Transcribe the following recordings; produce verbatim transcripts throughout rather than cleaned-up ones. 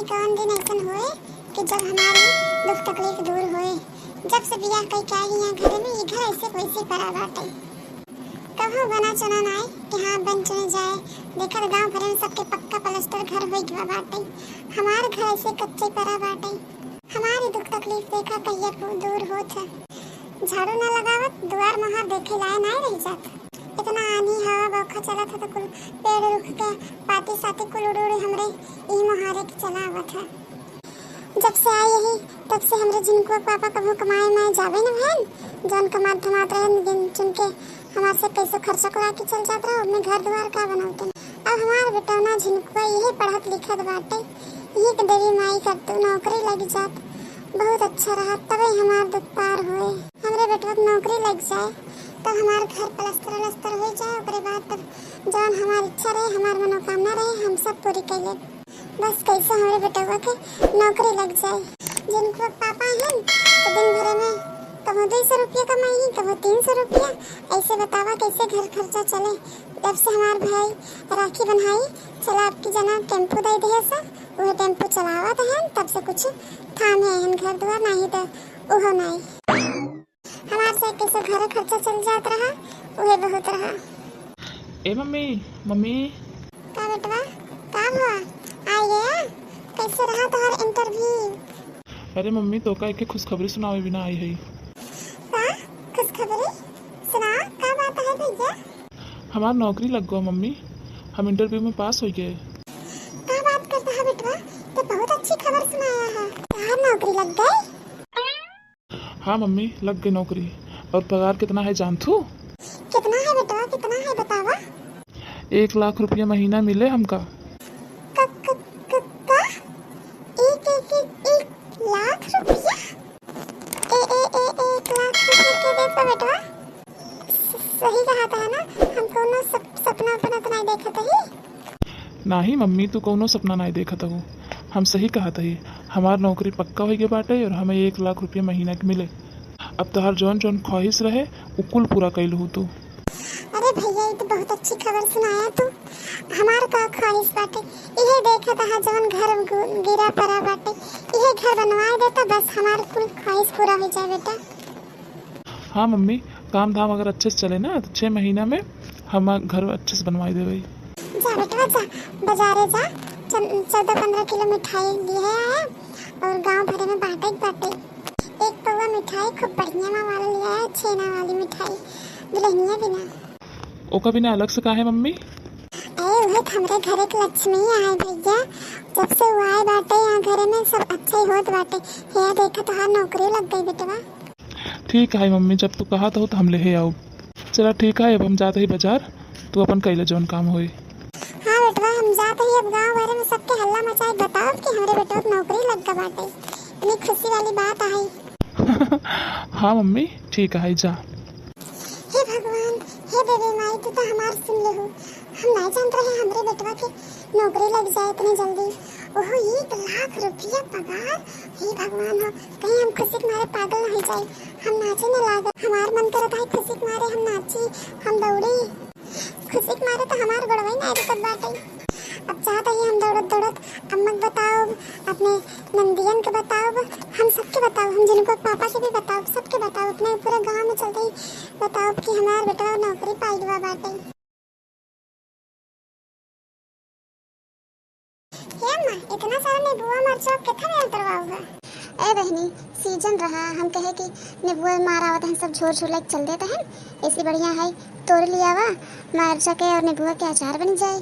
कौन दिन ऐसन होए कि जब हमारी दुख तकलीफ दूर होए। जब से बियाह कई के आई यहाँ घर में, ये घर ऐसे वैसे पड़ा बाटे। कभो बना चुना नाई कि हाँ, बन चुने जाए। देखा तो गाँव भरे में सबके पक्का प्लास्टर घर हो गया बाटे, हमार घर ऐसे कच्चे पड़ा बाटे। हमारी दुख तकलीफ देखा कहिया को दूर होत है। झाड़ू ना लगावत दुआर मोहार देखे लाए नाई रह जात। इतना आनी हवा बौखा चलत है तो कुल पेड़ रुख के पाती साती कुल उड़ उड़ हमरे ई मोहारे के चला आवत है। जब से आई यही, तब से हमरे झिनकुआ के पापा कभू कमाए माए जावे न भैन। जौन कमात धमात रहन, गिन चुन के हमार से कैसो खर्चा करा के चल जात रहो, अपने घर दुआर का बनौते। अब हमार बेटौना झिनकुआ यही पढ़त लिखत बाटे, यही के देवी माई कर तू नौकरी लग जात, बहुत अच्छा रहा, तबे हमार दुख पार होए। हमरे बेटवा के नौकरी लग जाए, तब हमार घर प्लास्टर व्लास्टर हो जाए, ओकरे बाद तब जौन हमार इच्छा रहे, हमार मनोकामना रहे, हम सब पूरी कर लेब। बस कैसे हमरे बेटवा के नौकरी लग जाए। झिनकुआ पापा हैं तो दिन भर में कबो दो सौ रुपया कमाई, कबो तीन सौ रुपया। ऐसे बतावा कैसे घर खर्चा चले। जब से हमार भाई राखी बन्हाई, चला आपकी जना टेम्पू दे दिए सा, वह टेम्पू चलावत हैं, तब से कुछ थामे हैं घर दुआर, नाही तो उहो नाही। हमार से कैसे घर खर्चा चल जात रहा, उहे बहुत रहा। ए मम्मी, मम्मी। का बेटवा, का हुआ? आ गया? कैसे रहा तोहर इंटरव्यू? अरे मम्मी, तोका एके खुशखबरी सुनावे बिना आई है। का खुशखबरी? सुना, का बात है भैया? हमार नौकरी लग गवा मम्मी, हम इंटरव्यू में पास हो गए। का बात करता है बेटवा, तो बहुत अच्छी खबर सुनाया है। तोहार नौकरी लग गई? हाँ मम्मी, लग गई नौकरी। और पगार कितना है जानथू? कितना है बेटवा, कितना है बतावा? एक लाख रुपया महीना मिले हमका। क-, क-, क-, का? एक, एक, एक, एक लाख रुपया? ए, ए, ए, एक लाख रुपया के देत बा बेटवा? स-, सही कहा था ना, हम कौनो सप-, सपना उपना तो नहीं देखत ही। नाही मम्मी, तू कौनो सपना नाही देखत हो, हम सही कहत ही। हमार नौकरी पक्का होइ गए बाटे और हमें एक लाख रुपया महीना के मिले। अब तोहार जौन जौन ख्वाहिश रहे, उ कुल पूरा कैल हो तू। अरे भैया, ये तो बहुत अच्छी खबर सुनाया तू। हमार का ख्वाहिश बाटे, इहे देखत हा जौन घर गु-, गिरा पड़ा बाटे, इहे घर बनवाए देता, बस हमार कुल ख्वाहिश पूरा हो जाए बेटा। हाँ मम्मी, काम धाम अगर अच्छे से चले ना तो छः महीना में हमार घर अच्छे से बनवाई देबे। जा बेटवा जा, बाजारे जा, चौ-, चौदह पन्द्रह किलो मिठाई लिए आया और गांव भरे में बांटे के बाटे। एक पौवा मिठाई खूब बढ़िया वाला लिए आया, छेना वाली मिठाई, दुल्हनिया बिना। ओका बिना अलग से काहे मम्मी? अरे उहे तो हमरे घरे के लक्ष्मी आए भैया, जब से वो आए बाटे यहाँ घरे में सब अच्छा ही होत बाटे। हे देखा तोहार नौकरी लग गई बेटवा। ठीक है मम्मी, जब तू कहत हो तो हम लेहे आउब। चला ठीक है, अब हम जात ही बाजार, तू अपन कैले जौन काम होई। हाँ बेटवा, हम जात ही अब गांव भरे में सबके हल्ला मचाए बताओ कि हमरे बेटवा के नौकरी लग गई बाटे। इतनी खुशी वाली बात आई। हाँ मम्मी, ठीक है, जा। हे भगवान, हे देवी माई, तू तो हमार सुन लेहू। हम नहीं जानत रहे हमरे बेटवा के नौकरी लग जाए इतने जल्दी। ओहो, एक लाख रुपया पगार। हे भगवान हो, कहीं हम खुशी के मारे पागल नहीं जाए। हम नाचे न लागत। हमार मन करत है खुशी के मारे हम नाची, हम दौड़ी। खुशी के मारे तो हमार गोड़वा ही नहीं रुकत बाटे। अब चाहत है हम दौड़त दौड़त अम्मा के बताओ, अपने नंदियन के बताओ, हम सबके बताओ, हम झिनकुआ पापा के भी बताओ, सबके बताओ, अपने पूरे गांव में चलते ही बताओ कि हमार बेटवा नौकरी पाई गवा बाटे। हे अम्मा, इतना सारा नेबुआ मरचा केथा में उतरवाओ है? ए बहनी, सीजन रहा, हम कहे कि नेबुआ मार आवत हैं, सब झोर झोर लेके चल देते हैं, ऐसी बढ़िया है, तोड़ लियावा मरचा के और नेबुआ के अचार बन जाए।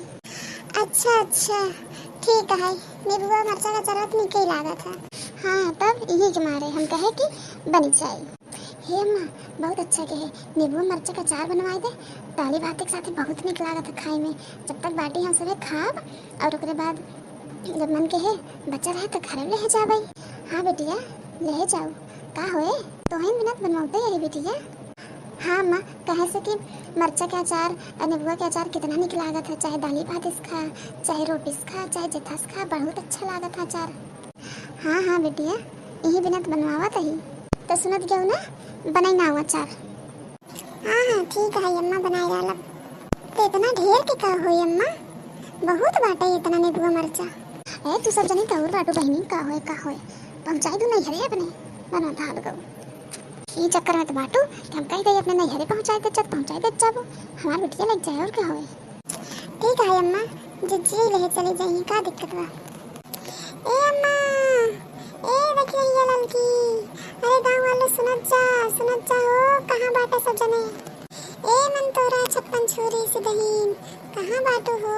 अच्छा अच्छा, ठीक है, नेबुआ मरचा का जरूरत नहीं कई लागत है। हाँ, तब इही के मारे हम कहे कि बन जाए। हे अम्मा, बहुत अच्छा के है, नेबुआ मरचा का अचार बनवाए दे, दाली भात के साथ बहुत निक लागत है खाए में। जब तक बाटी हम सभी खाब और ओकरे बाद जब मन के है बचा रहे तो घर ले जाबे। हाँ बेटिया, ले जाओ। का होए, तोहन बिना तो बनवाते यही बेटिया। हाँ अम्मा, कहे से कि मरचा के अचार और नेबुआ के अचार कितना निक लागत है, चाहे दाली भात से खा, चाहे रोटी से खा, चाहे जेथा से खा, बहुत अच्छा लागत है अचार। हाँ हाँ बेटिया, यही बिना तो बनवावत ही। तो सुनत गयो ना, बनाई ना अचार। हाँ हाँ ठीक है अम्मा, बनाए डालब। तो इतना ढेर के का होई अम्मा, बहुत बाटे इतना नेबुआ मरचा। ए, तू सब जनी तौर बाटू बहिनी, का होए, का होए, पहुँचाई दू नैहरे अपने, बना धाल गऊ। ई चक्कर में तो बाटू कि हम कह दे अपने नैहरे पहुँचाई दे, चल पहुँचाई दे जाबो, हमार बिटिया लग जाए और का होए। ठीक है अम्मा, जिज्जी ले चली जाइए, का दिक्कत बा? ए अम्मा, ए देखिए ये ललकी, अरे गाँव वाले सुनत जा, सुनत जा हो, कहाँ बाटे सब जने? ए मन तोरा छप्पन छुरी से दहीन, कहाँ बाटू हो?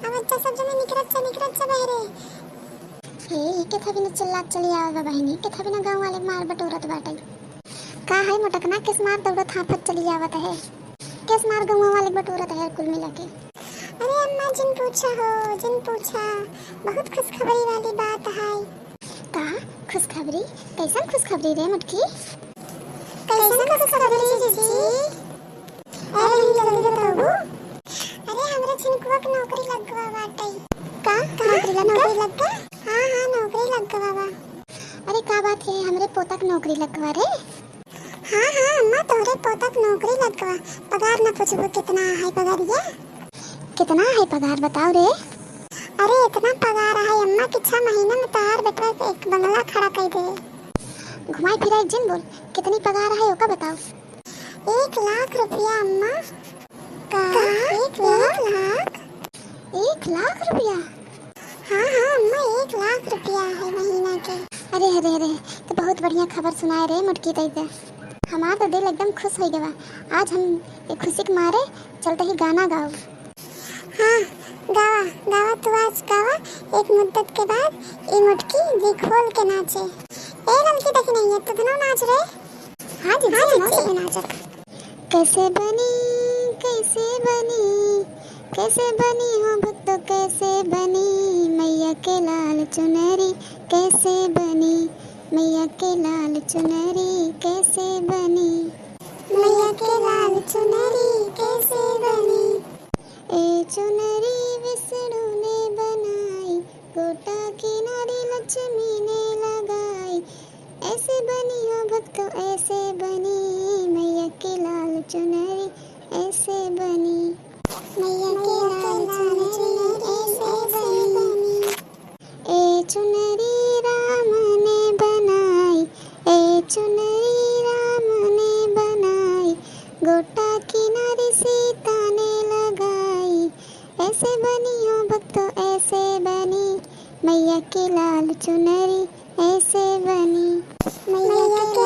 आवत जा सब जने, निकरत जा, निकरत जा बहरे। हे, ई के थवी न चिल्लात चली आवे बा बहिनी, के थवी न गाँव वाले मार बटोरत बाटे। का है मोटकना, किस मार दौड़त हाफत चली आवत है? किस मार गाँव वाले बटोरत है कुल मिला के? अरे अम्मा, जिन पूछा हो, जिन पूछा, बहुत खुशखबरी वाली बात है। का खुशखबरी? कैसन खुशखबरी रे मोटकी? कैसन खुशखबरी जीजी? अरे, हम जल्दी बताबू। अरे, हमरे झिनकुआ के नौकरी लग गवा बाटे। का? का? नौकरी लग, नौकरी लग गवा? हाँ, हाँ, नौकरी लग गवा बा। अरे, का बात है, हमरे पोता के नौकरी लग गवा रे? हाँ, हाँ, अम्मा, तोहरे पोता के नौकरी लग गवा। पगार ना पूछबू, कितना है पगारिया? कितना है पगार, बताओ रे। अरे, इतना पगार है अम्मा कि छह महीना में तोहार बेटवा के एक बंगला खड़ा कर दे। घुमाई फिराई जिन बोल, कितनी पगार है ओका बताओ। एक लाख रुपया अम्मा। का? का? एक लाख? एक लाख रुपया? हाँ, हाँ अम्मा, एक लाख रुपया है महीना के। अरे, अरे, अरे, तो बहुत बढ़िया खबर सुनाए रे मोटकी तैते। हमार तो दिल एकदम खुश हो गवा। आज हम ये खुशी के मारे चलते ही गाना गाओ। हाँ, गावा, गावा, तू आज गावा। एक मुद्दत के बाद ई मोटकी जी खोल के नाचे। ए ललकी, देखी नहीं है, तू दोनों नाच रे। हाँ जीजी, हाँ जीजी। नाच रे, नाच रे। कैसे बनी, कैसे बनी, कैसे बनी हो भक्तो, कैसे बनी मैया के लाल चुनरी, कैसे बनी मैया के लाल चुनरी, कैसे बनी मैया के लाल चुनरी, कैसे बनी। ए चुनरी विष्णु ने बनाई, गोटा किनारे लक्ष्मी ने लगाई। ऐसे बनी हो भक्तो, ऐसे बनी मैया की लाल चुनरी, ऐसे बनी मैया की लाल चुनरी, ऐसे बनी। ए चुनरी राम ने बनाई, ए चुनरी राम ने बनाई, गोटा किनारे सीता ने लगाई। ऐसे बनी हो भक्तो, ऐसे बनी मैया की लाल चुनरी, ऐसे बनी मैया की